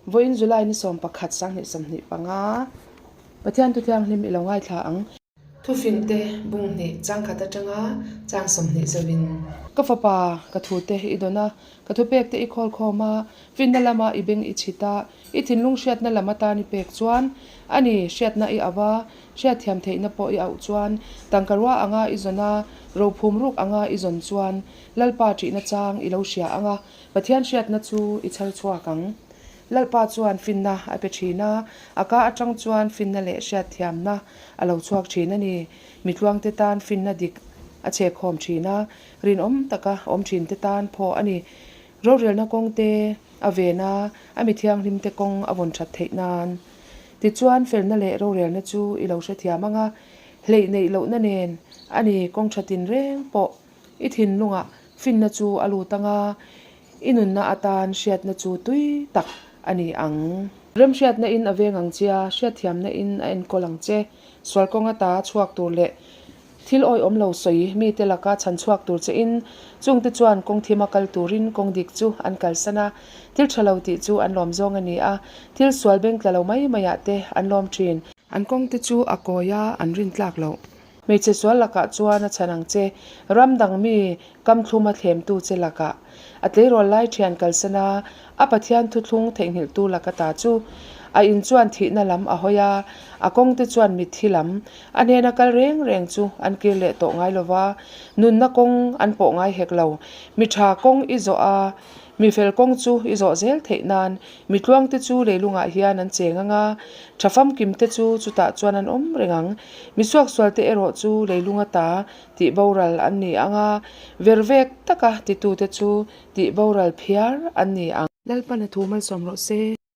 Vawiin July ni 11 2025 Pathian Thu Thianghlim i lo ngaithla ang. Thufing te bung hnih chang khat atanga chang 20 zauhin. Ka fapa, ka thu te i dawn a, ka thupek te i khawl khawm a, finna lama i beng i chhit a, i thinlung hriatna lam atan i pek chuan, a ni, hriatna i auh a, hriatthiam theihna pawh i auh chuan, tangka rua anga i zawn a, rophum ruk anga i zawn chuan, Lalpa ṭihna chang i lo hria ang a, Pathian hriatna chu i chhar chhuak ang. Lalpa chuan finna a pe thin a, a ka atang chuan finna leh hriatthiamna a lo chhuak thin a ni. Mitluangte tan finna dik a chhekkhawm thin a, rinawm taka awm thinte tan phaw a ni. Rorelna kawngte a ven a, a mi thianghlimte kawng a vawn that theih nan. Tichuan felna leh rorelna chu i lo hrethiam ang a, hleih neih lohna nen a ni kawng tha tinreng pawh i thinlungah finna chu a lut ang a, I nunna atan hriatna chu tui tak a ni ang. Remhriatna in a veng ang che a, hriatthiamna in a enkawl ang che. Sual kawng ata chhuak tur leh thil awihawm lo sawi mite laka chhan chhuak tur che in, chungte chuan kawng thima kal turin kawng dik chu an kalsan a, thil tha lo tih chu an lawm zawng a ni a, thil sual beng tla lo mai maiah te an lawm thin. An kawngte chu a kawi a, an rintlak loh. Hmeichhe sual lakah chuan a chhan ang che, ram dang mi kam thlum a thlemtu che lakah. A tleirawl lai thian kalsan a, a Pathian thuthlung theihnghilhtu laka ta chu. A in chuan thihna lam a hawi a, a kawngte chuan mitthi lam, a hnena kal reng reng chu an kir leh tawh ngai lova, nunna kawng an pawh ngai hek lo. Mi tha kawng i zawh a, Mi fel kawng chu i zawh zel theih nan mi tluangte chu leilungah hian an cheng ang a, tha famkimte chu chutah chuan an awm reng ang. Mi suaksualte erawh chu leilung ata tih boral an ni ang a, vervek taka titute chu tih boral phiar an ni ang. Lalpan a thu malsawm rawh se.